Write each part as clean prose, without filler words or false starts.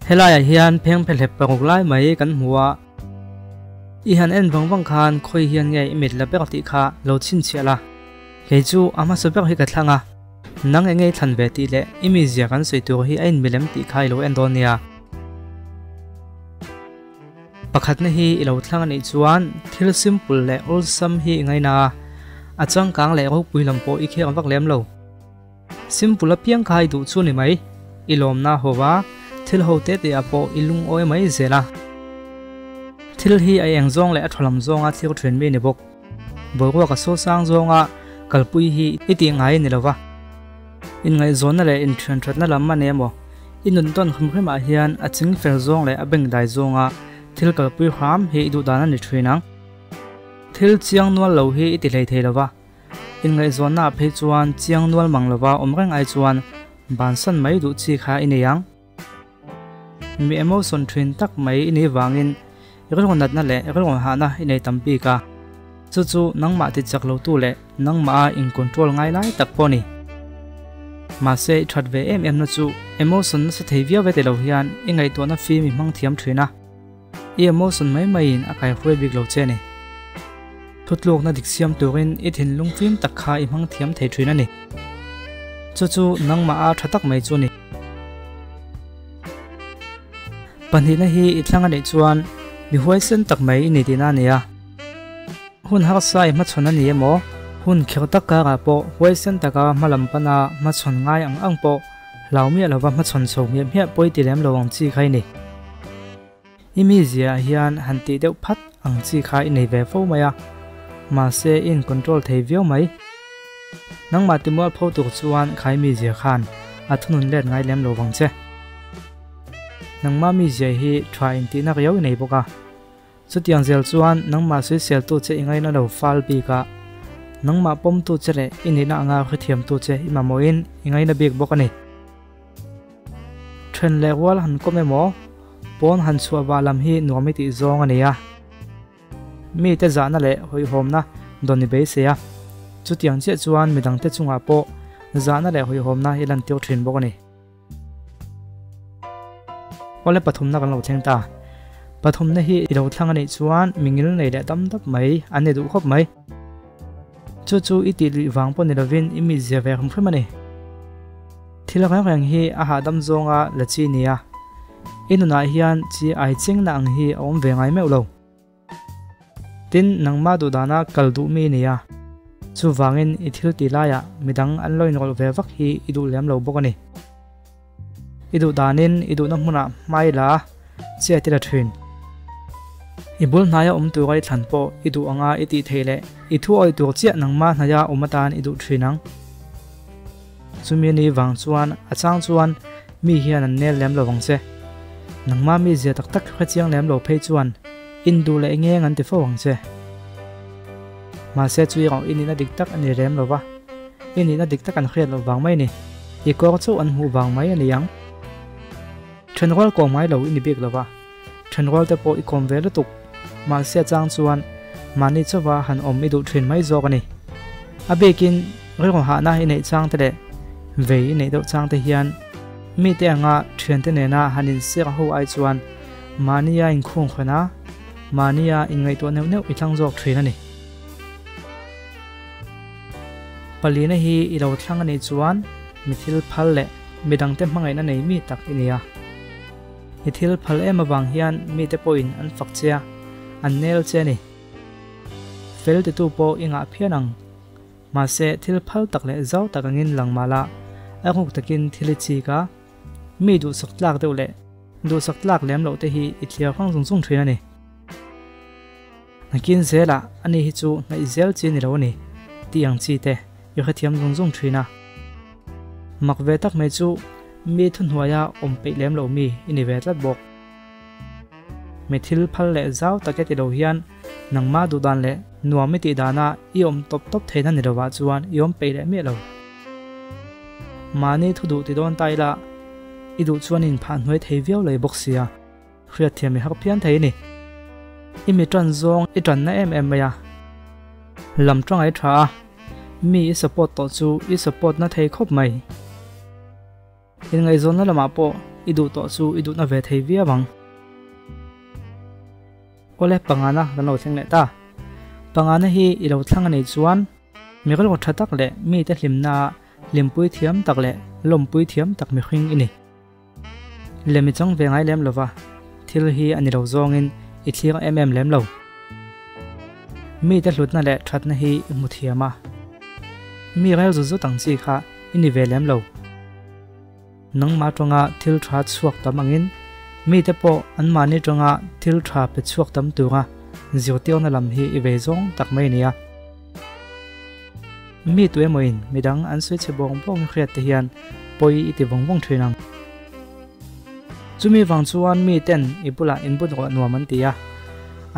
Helaiah hian phengphehlep paruk lai mai kan hmu a, i han en vang vang khan khawi hian nge i mit la ber tih kha lo chhinchhiah la. Kei chu a hmasa ber hi ka thlang a, nang eng nge i thlan ve tih leh i mizia kan sawi tur hi a inmilem tih kha i lo en dawn nia. Pakhatna hi i lo thlang a nih chuan thil simple leh awlsam hi i ngaina a, a changkang leh ropui lam pawh i khek vak lem lo. Simple apiang kha i duh chu ni mai, i lawmna ho va, thil ho te te ah pawh i lungawi mai zel a. Thil hi a eng zawng leh a tha lam zawnga thlir thin mi ni bawk. Boruak a sawsang zawnga kalpui hi i tih ngai a ni lo va. Inngaihzawnna leh inthianthatna lam a ni emaw, i nun tawn hrim hrimah hian a ching fel zawng leh a bengdai zawnga thil kalpui hram hi i duh dan a ni thin ang. Thil chiang nual lo hi i ti hlei thei lo va, inngaihzawnnaah phei chuan chiang nual mang lova awm reng ai chuan bansan mai duh chi kha i nei ang. Mi emotion thin tak mai i nih vangin rilru natna leh rilru hahna i nei tam bik a, chu chu nangmah ti chak lo tu leh nangmah a in control ngai lai tak pawh a ni. Mahse i that ve em em na chu emotion nasa thei viau ve ti lo hian i ngaihtuahna fim i hmang thiam thin a, i emotion mai maiin a kaihruai bik lo che a ni. Thutlukna dik siam turin i thinlung fim tak kha i hmang thiam thei thin a ni. Chu chu nangmah a tha tak mai chu a ni. Pahnihna hi i thlang a nih chuan mi huaisen tak mai i ni tihna a ni a. Hun harsa i hmachhawn a ni emaw, hun kher tak karah pawh huaisen taka hma lam pana hmachhawn ngai ang ang pawh hlau miah lova hmachhawn chho hmiah hmiah pawi ti lem lo ang chi kha i ni. I mizia ah hian han tih deuh phat ang chi kha i nei ve fo mai a, mahse i in control thei viau mai. Nangmah ti mual pho tur chuan kha i mizia khan a thunun let ngai lem lo vang che. Nangmah mizia hi tha in tihna riau i nei bawk a, chutiang zel chuan nangmah suiseltu che i ngaina lo fal bik a, nangmah pawmtu che leh i nihna anga hrethiamtu che i mamawhin i ngaina bik bawk a ni. Then leh rual han kawm emaw, pawn han chhuah vah lam hi nuam i tih zawng a ni a. Mite zahna leh hawihhawmna dawn i beisei a, chutiang chiah chuan midangte chungah pawh zahna leh hawihhawmna i lantir thin bawk a ni. Awle pathumna kan lo thleng ta. Pathumna hi i lo thlang a nih chuan mi ngil nei leh dam dap mai an ni duh khawp mai. Chu chu i tih luih vang pawh ni lovin i mizia ve hrim hrim a ni. Thil reng reng hi a hahdam zawnga la chi nia. I nunah hian chi ai chengna ang hi a awm ve ngai meuh lo. Tin, nangmah duhdana kal duh mi nia. Chuvangin i thil ti laiah midang an lo inrawlh ve vak hi i duh lem lo bawk a ni. I duh danin i duhna hmunah hmai la chiat i la thin. I bul hnaia awm tura i thlan pawh i duh anga i tih theih leh i thu awih tur chiah nangmah hnaia awm atan i duh thin ang. Chumi ni vang chuan a chang chuan mi hian an nel lem lo vang che. Nangmah mi zia tak tak hre chiang lem lo phei chuan in duh leh ngeng an ti fo ang che. Mahse chu erawh i nihna dik tak a ni rem lo va, i nihna dik tak an hriat loh vang mai a ni. I kawr chauh an hmuh vang mai a ni ang. Thenrual kawm ngai lo i ni bik lo va, thenrual te pawh i kawm ve lutuk. Mahse a chang chuan mahni chauva han awm i duh thin mai zawk a ni. A bikin rilru hahna i neih chang te leh vei i neih deuh chang te hian mite anga thiante nena han insiak ho ai chuan mahnia inkhung hran a, mahnia inngaihtuah neuh neuh i thlang zawk thin a ni. Palina hi i lo thlang a nih chuan mi thil phal leh midangte hmangaihna nei mi tak i ni a. I thil phal em avang hian mite pawhin an fak che a, an nel che a ni. Fel titu pawh i ngah phian ang. Mahse, thil phal tak leh zau tak angin lang mah la, a ruk takin thil i chik a, mi duhsak tlak deuh leh duhsak tlak lem loh te hi i thliar hrang zung zung thin a ni. Nakin zelah ani hi chu hnaih zel chi a ni lo a ni tih ang chi te i hrethiam zung zung thin a. Mak ve tak mai chu mi thuhnuaia awm peih lem lo mi i ni ve tlat bawk. Mi thil phal leh zau tak e ti lo hian nangmah duh dan leh nuam i tih dana i awm tawp tawp theihna ni lovah chuan i awm peih leh miah lo. Mahni thu duh ti dawn ta ila i duh chuan inphah hnuai thei viau lei bawk sia. Hriatthiam i har phian thei a ni. I mi tan zawng i tanna em em mai a. Lam tangai tha a, mi i support tawh chu i support na thei khawp mai. Inngaihzawnna lamah pawh i duh tawh chu i duhna ve thei viau ang. Awle pangana kan lo thleng leh ta. Pangana hi i lo thlang a nih chuan mi rilru tha tak leh mite hlimna ah hlimpui thiam tak leh lawmpui thiam tak mihring i ni. Lem i chang ve ngai lem lova, thil hi a ni lo zawngin i thlir em em lem lo. Mite hlutna leh thatna hi i hmu thiam a, mi rel zut zut ang chi kha i ni ve lem lo. Nangmah tawngah thil tha chhuak tam angin mite pawh anmahni tawngah thil tha pe chhuak tam tura zirtirna lam hi i vei zawng tak mai nia. Mi tu emawin midang an sawi chhe bawng bawng hriat te hian pawi i ti vawng vawng thin ang. Chumi vang chuan mi ten i bulah inbun rawh nuam an ti a,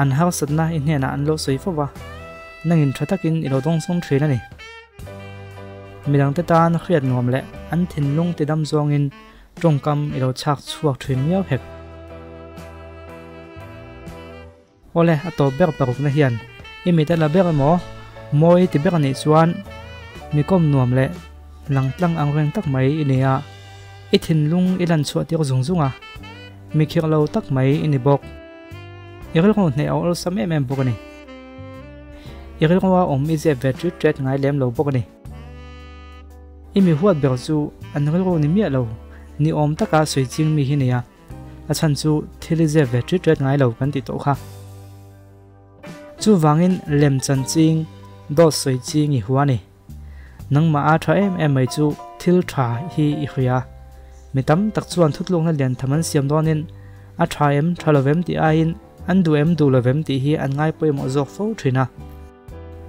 an harsatna i hnenah an lo sawi fo va, nangin tha takin i lo dawngsawng thin a ni. Midangte tan hriat nuam leh an thinlung ti dam zawngin tawngkam i lo chhak chhuak thin miau hek. Awle, a tawp ber parukna hian i mit a la ber emaw, mawi ti ber anih chuan mi kawm nuam leh langtlang ang reng tak mai i ni a, i thinlung i lan chhuah tir zung zung a, mi khirh lo tak mai i ni bawk. I rilru hneh a awlsam em em bawk a ni. I rilrua awm i zep ve ṭit ṭet ngai lem lo bawk a ni. I mi huat ber chu an rilru ni miah lo, ni awm taka sawi ching mi hi nia, a chhan chu thil i zep ve ṭit ṭet ngai lo kan tih tawh kha. Chuvangin lem chan ching, dawt sawi ching i hua a ni. Nangmah a ṭha em em mai chu thil ṭha hi i hria. Mi tam tak chuan thutlukna lian tham an siam dawnin a ṭha em, ṭha lovem tih aiin an duh em, duh lovem tih hi an ngai pawimawh zawk fo ṭhin a.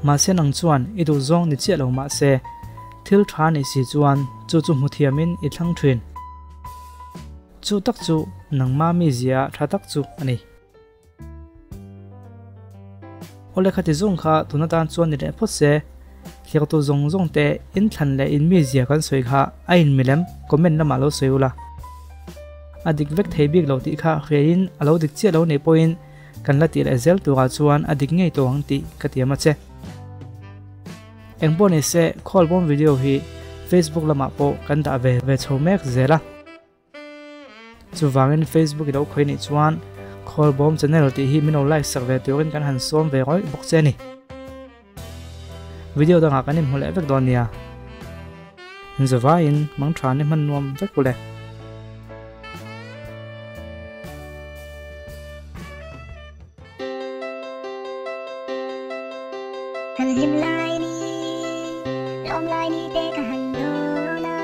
Mahse nang chuan i duh zawng ni chiah lo mahse thil ṭha nih si chuan chu chu hmu thiamin i thlang ṭhin. Chu tak chu nangmah mizia ṭha tak chu a ni. Awle khati zawng kha tun atan chuan ni leh phawt se, thliaktu zawng zawng te inthlan leh inmizia kan sawi kha a inmilem comment lamah lo sawi ula. A dik vek thei bik lo tih kha hriaiin a lo dik chiah lo nih pawhin kan la tih leh zel turah chuan a dik ngei tawh ang tih ka tiam a che. Engpawh ni se Khawlbawm video hi Facebook lamah pawh kan dah ve ve chho mek zel a. Chuvangin Facebook i lo khawi nih chuan Khawlbawm channel tih hi min lo like sak ve turin kan han sawm ve rawih bawk che a ni. Video dangah kan inhmu leh vek dawn nia. Zavaiin mangtha ni hman nuam vek ule. Han hlim lai ni, lawm lai ni te ka han dawn a,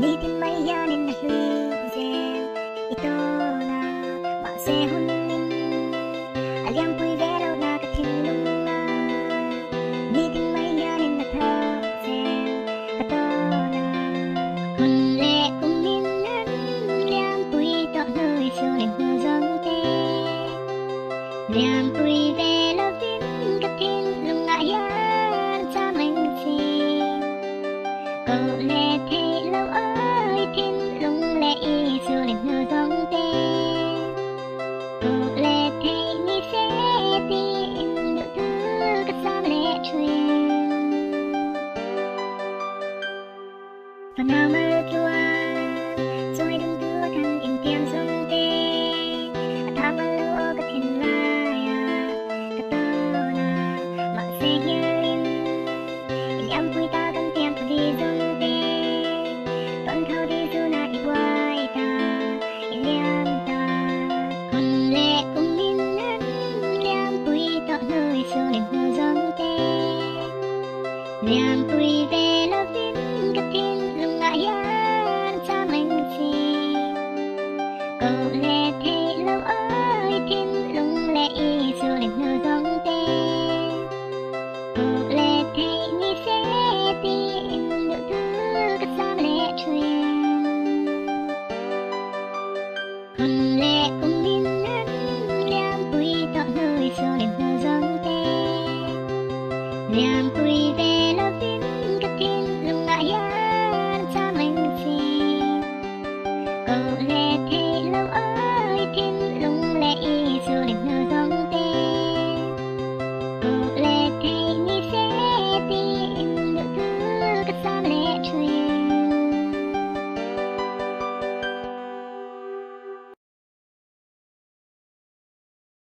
nitin mai hianin a hlui zel i tawn a, mahse hun in a liampui ve lo na ka thinlung a, nitin mai hianin a thar zel ka tawn a. Hun leh kum in an liampui tawh hnui chhungin hnu zawng te. Liampui ve lovin ka thinlungah hian cham reng che. Koh leh theih lo awi thinlung leh i chhungin hnu zawng te. Koh leh theih ni se tiin duhtu ka sam leh thin. Fanau mal tluan chawi dun tu a kan intiam zawng te, a tha pal lo aw ka thinlai a ka tawn a, mahse hialin i liampui ta kan tiam thu di zawng te, tawn tho di zuna i buai ta i liam ta. Hun leh kum in an liampui tawh hnu i chhungin hnu zawng te. Liampui ve lovin ka thinlungah hian cham reng che. Koh leh theih lo awi thinlung leh i chhungin hnu zawng te. Koh leh theih ni se tiin duhtu ka sam leh thin. Hun leh kum in an liampui tawh hnui chhungin hnu zawng te. Liampui ve lovin ka thinlungah hian cham reng che. Koh leh theih.